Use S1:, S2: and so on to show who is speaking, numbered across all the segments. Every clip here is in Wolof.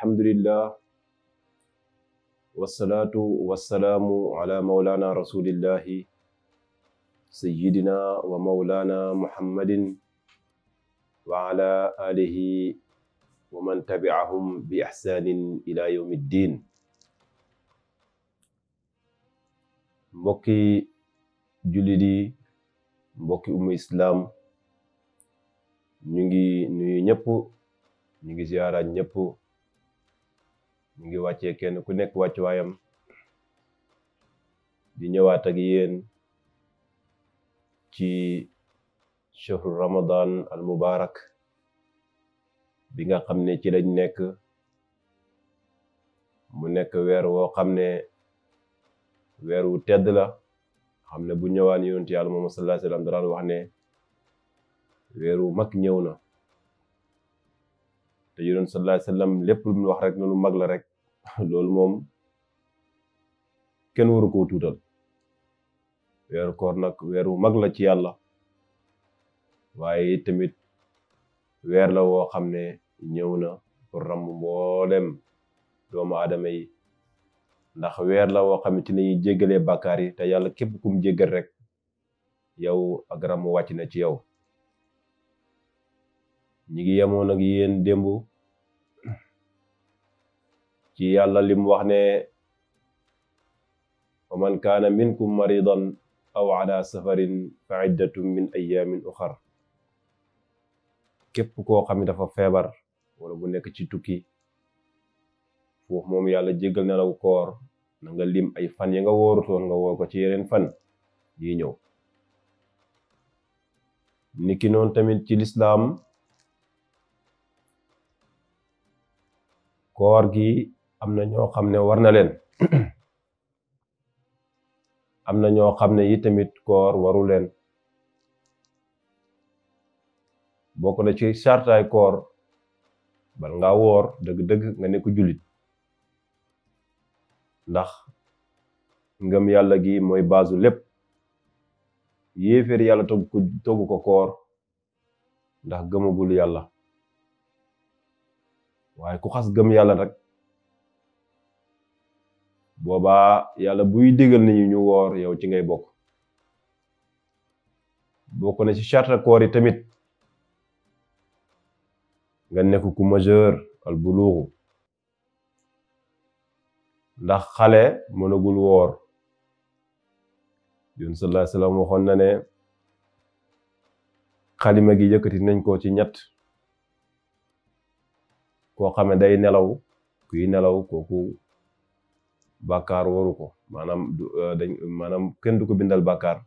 S1: alhamdulillah wassalatu wassalamu ala maulana rasulillahi sayyidina wa maulana muhammadin wa ala alihi wa man tabi'ahum bi ihsanin ila yawmiddin. mbokki jullit yi, mbokki umma islam, ñu ngi nuyu ñëpp, ñu ngi ziyaara ñëpp, ñu ngi wàccee kenn ku nekk wàcc waayam di ñëwaat ak yéen ci shahru ramadan al mubarak bi nga xam ne ci lañ nekk, mu nekk weer woo xam ne weer wu tedd la, xam ne bu ñëwaan yonent yàlla Muhammad sallallahu alayhi wa sallam daan wax ne weer wu mag ñëw na. te yonent sallallahu alayhi wa sallam lépp lu mu wax rek noonu mag la rek loolu moom kenn waru koo tuutal. weeru koor nag weer wu mag la ci yàlla, waaye tamit weer la woo xam ne ñëw na pour ramm mboolem doomu aadama yi, ndax weer la woo xam ne ci nañuy jéggalee bàkkaar yi, te yàlla képp kum jéggal rek yow ak ramm wàcc na ci yow. ñi ngi yemoon ak yéen démb ci yàlla lim wax ne wa man kaana minkum maridan aw ala safarin fa iddatun min ayamin uxar. képp koo xam ne dafa feebar wala bu nekk ci tukki, foofu moom yàlla jéggal na la koor, na nga lim ay fan yi nga wóorutoon nga woor ko ci yeneen fan yi ñëw. niki noonu tamit ci lislaam koor gi am na ñoo xam ne war na leen am na ñoo xam ne yi tamit koor waru leen. bokk na ci sartaay koor bal nga woor dëgg-dëgg nga nekk jullit, ndax ngëm yàlla gi mooy baasu lépp. yéeféer yàlla togg ko koor ndax gëmagul yàlla, waaye ku xas gëm yàlla rek boobaa yàlla buy digal nañu ñu woor yow ci ngay bokk. bokk na ci sarta koor yi tamit nga nekk ku majeur al buluuxu, ndax xale mënagul woor. yón sallallahu alayhi wa sallam waxoon na ne xalima gi yëkkati nañ ko ci ñett. koo xam ne day nelaw, kuy nelaw kooku bàkkaar waru ko, maanaam kenn du ko bindal bàkkaar.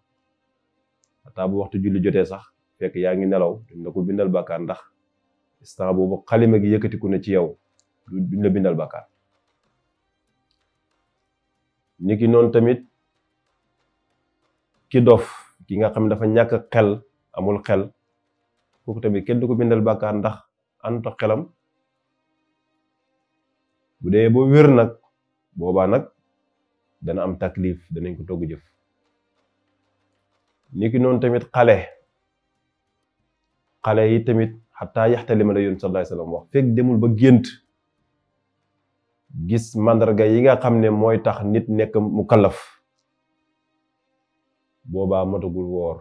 S1: xataa bu waxtu julli jotee sax fekk yaa ngi nelaw duñ la ko bindal bàkkaar, ndax instant boobu xalima gi yëkkatiku na ci yow, duñ la bindal bàkkaar. niki noonu tamit ki dof, ki nga xam ne dafa ñàkk xel, amul xel, kooku tamit kenn du ko bindal bàkkaar ndax ànd ak xelam. bu dee ba wér nag boobaa nag dana am taklif, danañ ko togg jëf. niki noonu tamit xale yi tamit xataa yaxtalima la yoon sallallahu alayhi wasallam wax, fekk demul ba gént gis màndarga yi nga xam ne mooy tax nit nekk mu kallaf, boobaa matagul woor.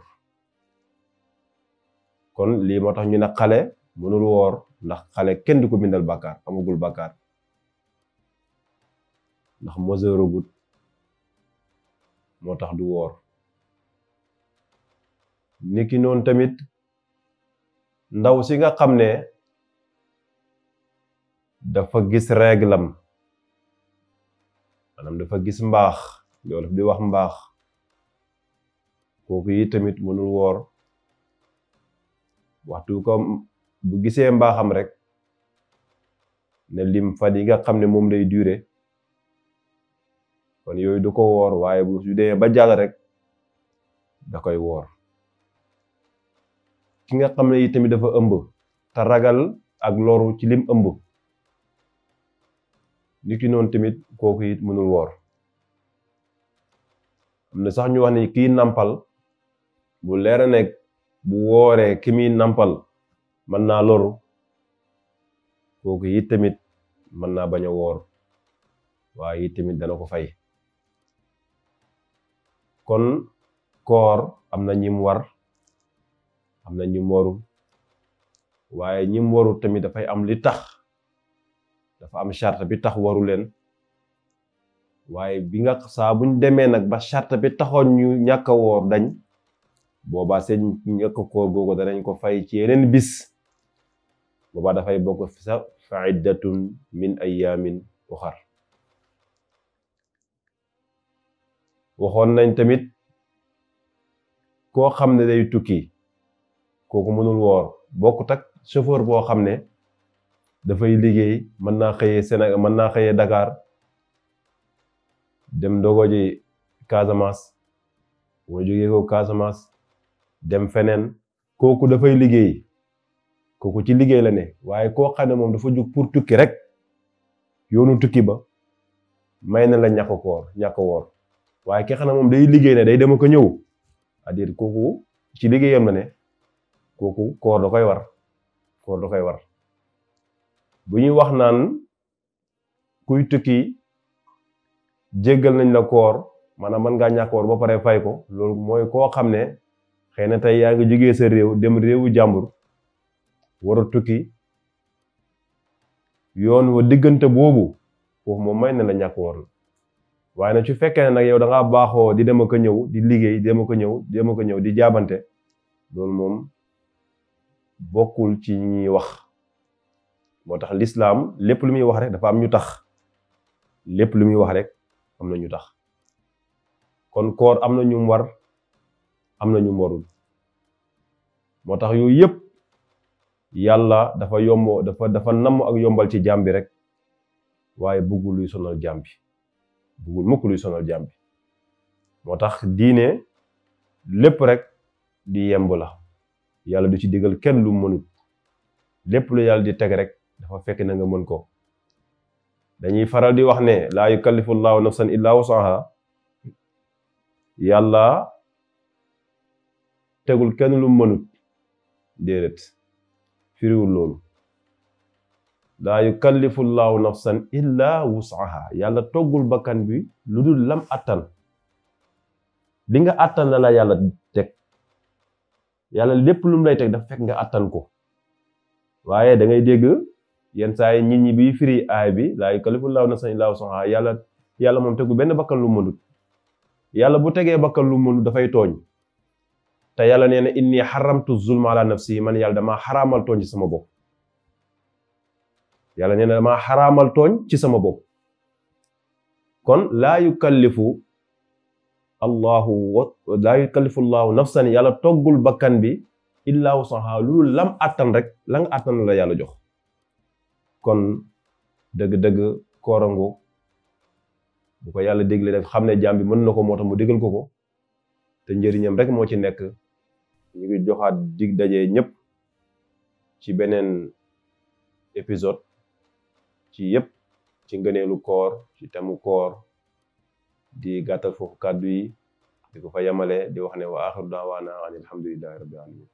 S1: kon lii moo tax ñu ne xale mënul woor, ndax xale kenn du ko bindal bàkkaar, amagul bàkkaar, ndax majeuragut, moo tax du woor. niki noonu tamit ndaw si nga xam ne dafa gis réglam, maanaam dafa gis mbaax, loolu di wax mbaax, kooku yi tamit mënul woor. waxtu ko bu gisee mbaaxam rek ne lim fan yi nga xam ne moom lay duré, kon yooyu du ko woor, waaye bu su dee ba jàll rek da koy woor. ki nga xam ne yi tamit dafa ëmb te ragal ak loru ci lim ëmb, niki noonu tamit kooku it mënul woor. am na sax ñu wax ne kii nampal bu leera nekk bu wooree ki muy nampal mën naa loru, kooku it tamit mën naa bañ a woor waaye it tamit dana ko fay. kon koor am na ñim war am na ñim warul waaye ñim warul tamit dafay am li tax, dafa am charte bi tax waru leen. waaye bi nga saa buñ demee nag ba charte bi taxoon ñu ñàkk a woor dañ, boobaa seen ñàkk koor googu danañ ko fay ci yeneen bis. boobaa dafay bokk fi sa fa iddatun min ayaamin uxar. waxoon nañ tamit koo xam ne day tukki kooku mënul woor, bokkut ak chauffeur boo xam ne dafay liggéey, mën naa xëyee Sénégal, mën naa xëyee Dakar dem ndogo ji Casamance, moo jógee ko Casamance dem feneen, kooku dafay liggéey, kooku ci liggéey la ne. waaye koo xam ne moom dafa jug pour tukki rek, yoonu tukki ba may na la ñàkk woor. waaye ki xam ne moom day liggéey ne day dem ko ñëw, c'est-à-dire kooku ci liggéeyam la ne, kooku koor da koy war. bu ñuy wax naan kuy tukki jéggal nañ la koor, maanaam mën ngaa ñàkk woor ba pare fay ko, loolu mooy koo xam ne xëy na tey yaa ngi jógee sa réew dem réewu jàmbur, war a tukki, yoon wa diggante boobu foofu moom may na la ñàkk woor la. waaye nag su fekkee ne nag yow da ngaa baaxoo di dem ak a ñëw, di liggéey di dem ak a ñëw di jaabante, loolu moom bokkul ci ñuy wax. moo tax lislaam lépp lu muy wax rek dafa am ñu tax, lépp lu muy wax rek am na ñu tax. kon koor am na ñu war, am na ñu warul. moo tax yooyu yëpp yàlla dafa namm ak yombal ci jaam bi rek, waaye bëggul luy sonal jaam bi, bëggul mukk luy sonal jaam bi. moo tax diine lépp rek di yemb la, yàlla du ci digal kenn lu mënut. lépp lu yàlla di teg rek dafa fekk na nga mën ko. dañuy faral di wax ne laa yukallifu llaahu nafsan illaa wusaha. yàlla tegul kenn lu mënut, déedéet, firiwul loolu. laa yukallifu llaahu nafsan illaa wusaha. yàlla toggul bakkan bi lu dul lam attan. li nga attan la yàlla teg. yàlla lépp lu mu lay teg dafa fekk nga attan ko. waaye da ngay dégg yenn saa yi nit ñi bi firi aay bi laa yukallifu llaahu nafsan illaa wusaha, yàlla moom tegul benn bakkan lu mënut. yàlla bu tegee bakkan lu mënut dafay tooñ. te yàlla nee na inni xaramtu zulma ala nafsi, man yàlla damaa xaraamal tooñ ci sama bopp. yàlla nee na damaa xaraamal tooñ ci sama bopp. kon laa yukallifu llaahu nafsan, yàlla toggul bakkan bi illaa wusaha, loolu lam attan rek, la nga attan la yàlla jox. kon dëgg-dëgg koorango bu ko yàlla dégle rek xam ne jaam bi mën na ko, moo tax mu digal ko ko, te njëriñam rek moo ci nekk. ñu ngi joxaat dig daje ñëpp ci beneen épisode ci yëpp ci ngëneelu koor, ci temu koor. di gàttal foofu kàddu yi, di ko fa yemale, di wax ne wa axiru daawaana an alhamdulillahi rabbil alamin.